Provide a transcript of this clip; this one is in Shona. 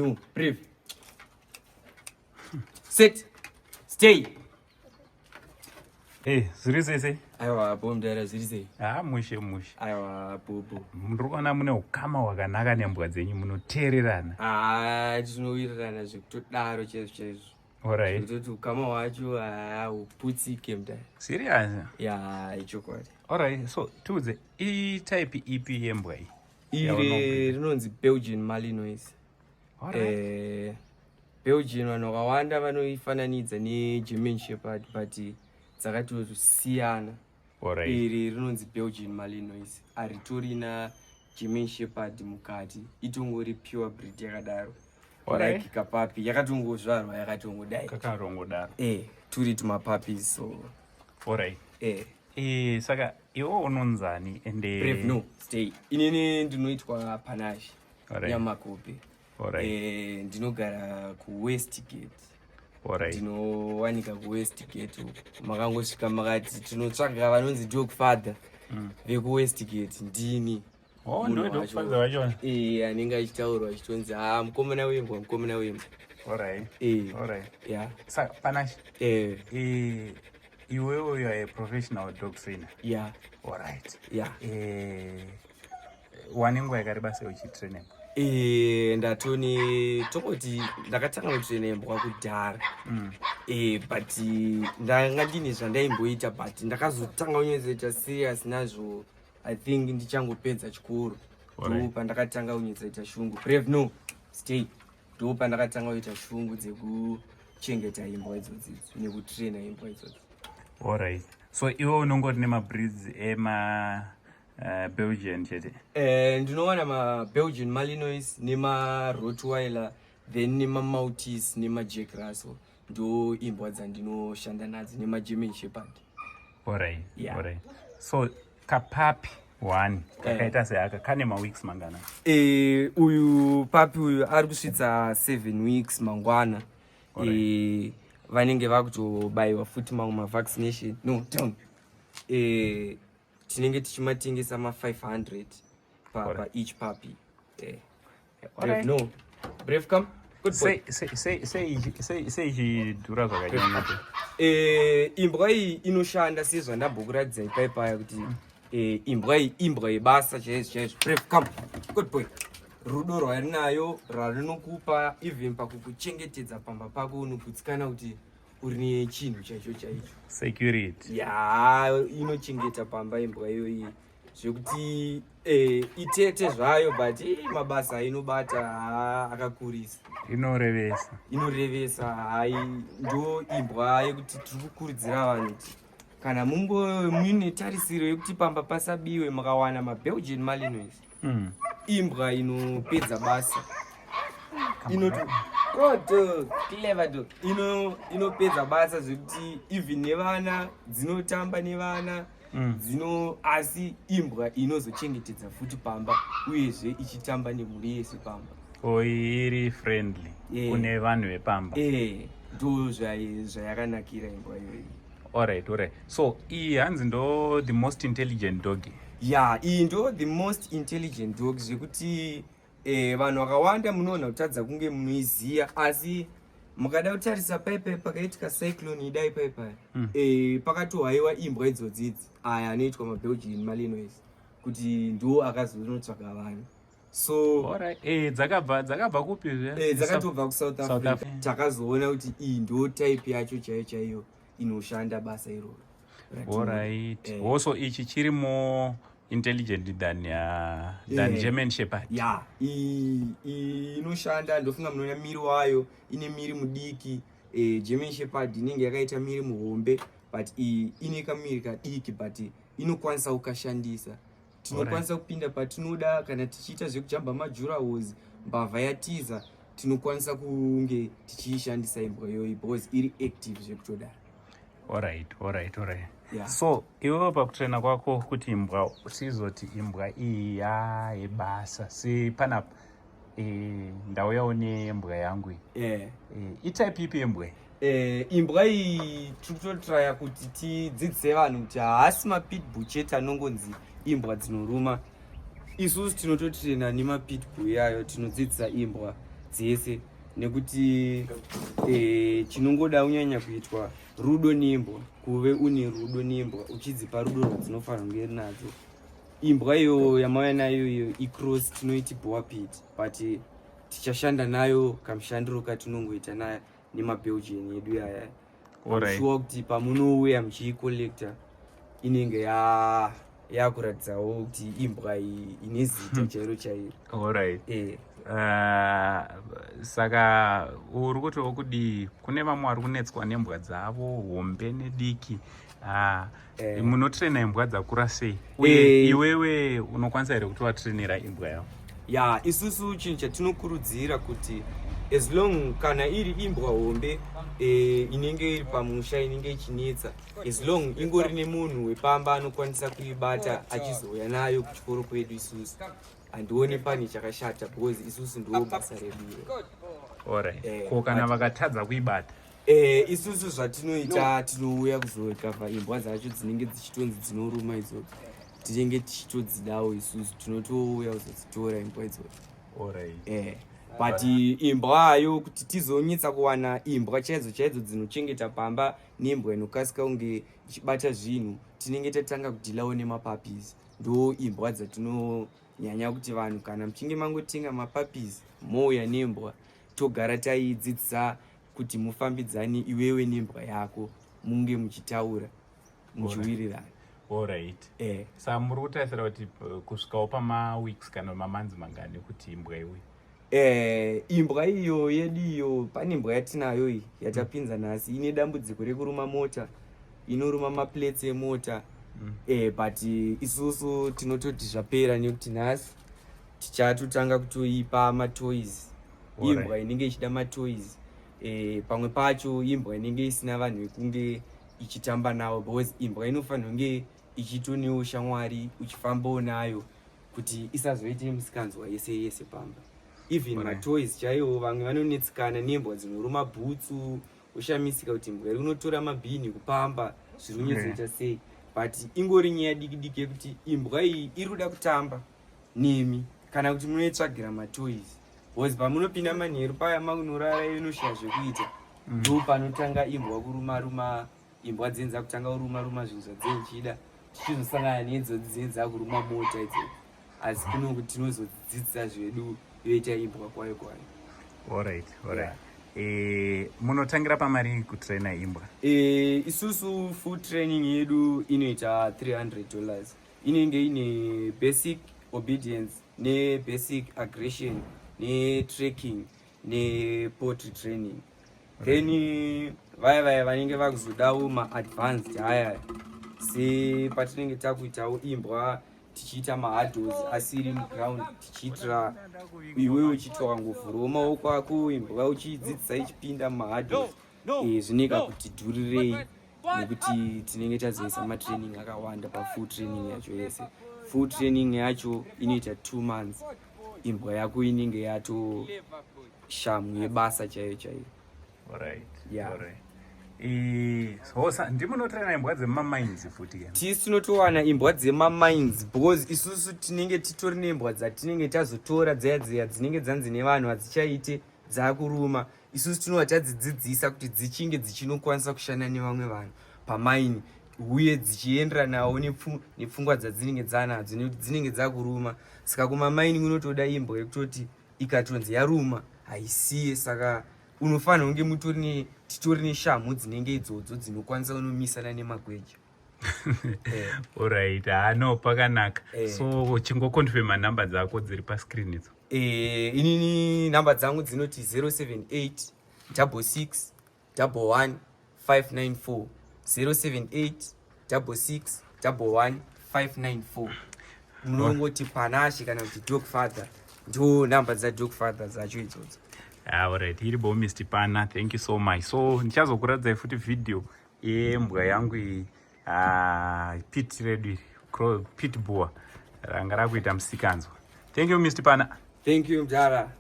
No, Brave. Sit. Stay. Hey, zviri sei sei? Aiwa, bo mudara zviri sei? Ah, mushe mushe. Aiwa, bobo. Ndiri kuona mune ukama hwakanaka nembwa dzenyu munoteererana. Ah, tinowirirana zvekutodaro chaizvo chaizvo. Alright. Kutoti ukama hwacho hauputsike mudara. Serious? Ya, ichokwadi. Alright, so tiudze itype ipi yembwa iyi? Iri rinonzi Belgian Malinois. Alright. Eh, Belgian vanhu vakawanda vanoifananidza neGerman Shepherd but dzakatosiyana. Alright. Iri rinonzi Belgian Malinois, haritorina German Shepherd mukati, itongori pure breed yakadaro. Alright. Like kapuppy yakatongozvarwa yakatongodai. Kakarongodaro. Eh, turi tumapuppies so Alright. eh. Eh, saka iwe unonzani ende Brave, no, stay. Inini ndinoitwa Panache Nyamakope. Alright. Eh, ndinogara kuWestgate. Alright. Ndinowanika kuWestgate uko. Makangosvika makati tinotsvaga vanonzi dog father vekuWestgate, ndini. Oh, Munhu ndiwe wacho. dog father wacho. Eh, anenge achitaurwa achitonzi, "Ha, mukomana wembwa, mukomana wembwa." Alright. Eh. Alright. Yeah. Saka Panache, Eh, eh, iwewe you are a professional dog trainer. Yeah. Alright. Yeah. Eh, wane nguva yakareba sei uchitraina? Eh, ndatoni tongoti ndakatanga kutraina imbwa kudhara. Eh, but ndanga ndine zvandaimboita, but ndakazotanga kunyatsoita serious nazvo I think ndichangopedza chikoro. Ndo pandakatanga kunyatsoita shungu. Brave, no, stay. Ndo pandakatanga kuita shungu dzekuchengeta imbwa idzodzidzo nekutraina imbwa idzodzo. Alright. So iwe unongori nemabreeds ema Belgian chete? Eh, ndinowana maBelgian Malinois nemaRottweiler, then nemaMaltese nemaJack Russell, ndo imbwa dzandinoshanda nadzo, nemaGerman Shepherd. Alright. Yeah. Alright. So kapuppy one kakaita seaka kane maweeks mangana? Eh, uyu puppy uyu ari kusvitsa 7 weeks mangwana. Eh, vanenge vakutobayiwa futi mamwe mavaccination. No, down. Eh, tinenge tichimatengesa ma500 pa, pa each puppy. Eh. Brave, no, Brave, come. Good boy. Sei ichidhura zvakanyanya? Eh, imbwa iyi inoshanda sezvandambokuratidzai paipaya kuti eh, imbwa iyi imbwa yebasa chaizvo chaizvo. Brave, come. Good boy. Rudo rwarinayo rwarinokupa, even pakukuchengetedza pamba pako, unogutsikana kuti uri nechinhu chaicho chaicho. Security. Ya, inochengeta pamba imbwa iyoyi zvekuti eh, itete zvayo, but eh, mabasa ainobata haa, akakurisa. Inorevesa. Inorevesa. Hai, ndo imbwa yekuti tiri kukurudzira vanhu kuti kana mungo muine tarisiro yekuti pamba pasabiwe, makawana maBelgian Malinois, imbwa inopedza basa. Inoto, good dog, clever dog. Inopedza basa zvekuti even nevana dzinotamba nevana. Dzino asi imbwa inozochengetedza futi pamba, uyezve ichitamba nemhuri yese pamba. O, iri friendly kune vanhu vepamba. Eh, ndo zvayakanakira imbwa iyoyi. Alright. So iyi hanzi ndo the most intelligent dog? Ya, iyi ndo the most intelligent dog zvekuti eh, vanhu vakawanda munoona kutadza kunge munoiziya, asi mukada kutarisa paipai pakaitika cyclone idai paipai, eh, pakatohaiwa imbwa idzodzidzi, aya anoitwa maBelgian Malinois, kuti ndo akazonotsvaga vanhu. So Alright. Eh, dzakabva kupi zve? Eh, dzakatobva kuSouth South Africa. Africa. Takazoona kuti iyi ndo type yacho chaiyo chaiyo inoshanda basa iroro. Alright. Eh. Also ichi chiri more intelligent than German Shepherd? Ya, iyi iyi inoshanda. Ndofunga munoona miri wayo, ine miri mudiki. Eh, German Shepherd inenge yakaita miri muhombe, but iyi ine kamiri kadiki, but inokwanisa kukashandisa. Tinokwanisa kupinda patinoda kana tichiita zvekujamba madurawalls, mbavha yatiza, tinokwanisa kunge tichiishandisa imbwa iyoyi because iri active zvekutodaro. Alright. Yeah. So iwewe pakutraina kwako kuti imbwa sizoti imbwa iyi yebasa, se panapa eh, ndauyawo nembwa yangu iyi. Eh, itype ipi yembwa iyi? Eh, imbwa iyi tiri kutotraya kuti tidzidzise vanhu kuti haasi mapitbull chete anongonzi imbwa dzinoruma. Isusu tinototraina nemapitbull yayo, tinodzidzisa imbwa. Dzese, nekuti chinongoda kunyanya kuitwa rudo nembwa, kuve une rudo nembwa, uchidzipa rudo rwadzinofanira kunge nadzo. Imbwa iyo yamauya nayo iyo icross, tinoiti Boer pit, but tichashanda nayo kamushandiro katinongoita nayo nemaBelgian edu yaya. Shuwa kuti pamunouya muchiicollecta inenge yakuratidzawo kuti imbwa iyi ine zita chairo chairo. Alright. Saka uri kuti wokudii kune vamwe vari kunetswa nembwa dzavo hombe nediki? Munotraina imbwa dzakura sei, uye iwewe unokwanisa here kuti watrainera imbwa yavo? Ya, isusu chinhu chatinokurudzira kuti as long kana iri imbwa hombe inenge iri pamusha inenge ichinetsa, as long ingori nemunhu wepamba anokwanisa kuibata achizouya nayo kuchikoro kwedu isusu, handioni pane chakashata, because isusu ndo basa redu iro. Alright. Ko kana vakatadza kuibata? Isusu zvatinoita, tinouya kuzokavha imbwa dzacho dzinenge dzichitonzi dzinoruma idzodzo. Tinenge tichitodzidawo isusu, tinotouya kuzodzitora imbwa idzodzo. But imbwayo, kuti tizonyatsa kuwana imbwa chaidzo chaidzo dzinochengeta pamba nembwa inokasika kunge ichibata zvinhu, tinenge tatanga kudealawo nemapuppies. Ndo imbwa dzatinonyanya kuti vanhu, kana muchinge mangotenga mapuppies, mouya nembwa, togara taidzidzisa kuti mufambidzane iwewe nembwa yako, munge muchitaura, muchiwirirana. Alright. Saka muri kutarisira kuti kusvikawo pamaweeks kana mamonths mangani kuti imbwa iuye? Imbwa iyo yedu iyo, pane imbwa yatinayo iyi yatapinza nhasi, ine dambudziko rekuruma mota, inoruma maplates emota. But isusu tinototi zvapera, nekuti nhasi tichatotanga kutoipa matoys. Imbwa inenge ichida matoys. Pamwe pacho imbwa inenge isina vanhu vekunge ichitamba navo, because imbwa inofanira kunge ichitonewo shamwari, uchifambawo nayo kuti isazoite musikanzwa yese yese pamba. Even matoys chaiwo, vamwe vanonetsekana nembwa dzinoruma bhutsu, ushamisika kuti imbwa iri kunotora mabhini kupamba, zviri kunyatsoita sei? But ingori nyaya diki diki yekuti imbwa iyi iri kuda kutamba nemi, kana kuti munoitsvagira matoys, because pamunopinda manheru paya makunorara, inoshaya zvekuita. Ndo panotanga imbwa kuruma ruma, imbwa dzenza kutanga kuruma ruma zvinhu zvadzenchida, tichizosangana neidzodzi dzenza kuruma mota idzodzo. Asi kunoku tinozodzidzisa zvedu, yoita imbwa kwayo kwayo. Alright. Munotangira pamari kutraina imbwa? Isusu full training yedu inoita $300. Inenge ine basic obedience, nebasic aggression, netracking, nepotty training. Then vaya vaya vanenge vakuzodawo maadvanced aya, sepatinenge takuitawo imbwa tichiita mahuddles asiri muground, tichiitira iwewe uchiti wakangovhurawo maoko ako, imbwa uchidzidzisa ichipinda mumahuddles, zvineka kuti dhurirei, nekuti tinenge tazoisa matraining akawanda pafull training yacho yese. Full training yacho inoita 2 months, imbwa yako inenge yato shamhu yebasa chaiyo chaiyo. Alright. So ndimunotraina imbwa dzemumamines futi ke? Tisu tinotowana imbwa dzemamines, because isusu tinenge titori nembwa dzatinenge tazotora dziya dziya dzinenge dzanzi nevanhu hadzichaite, dzakuruma. Isusu tinova tadzidzidzisa kuti dzichinge dzichinokwanisa kushanda nevamwe vanhu pamaini, uye dzichienderanawo nepfungwa dzadzinenge dzanadzo, nekuti dzinenge dzakuruma. Saka kumamaini kunotoda imbwa yekutoti ikatonzi yaruma haisiye. Saka unofanira kunge mutori titori neshamhu dzinenge idzodzo dzinokwanisa kunomisana nemagweja. Alright, hano pakanaka. So chingoconfirma nhamba dzako dziri pascreen idzo. Inini nhamba dzangu dzinoti 078 66 11 594, 078 66 11 594. Munongoti Panashe kana kuti Dog Father, ndo nhamba dzaDog Father dzacho idzodzo. Alright, iri bo Mr Pana, thank you so much. So ndichazokuratidzai futi video yembwa yangu iyi, pit redu iri, pit boer ranga rakuita musikanzwa. Thank you, Mr Pana. Thank you, mdara.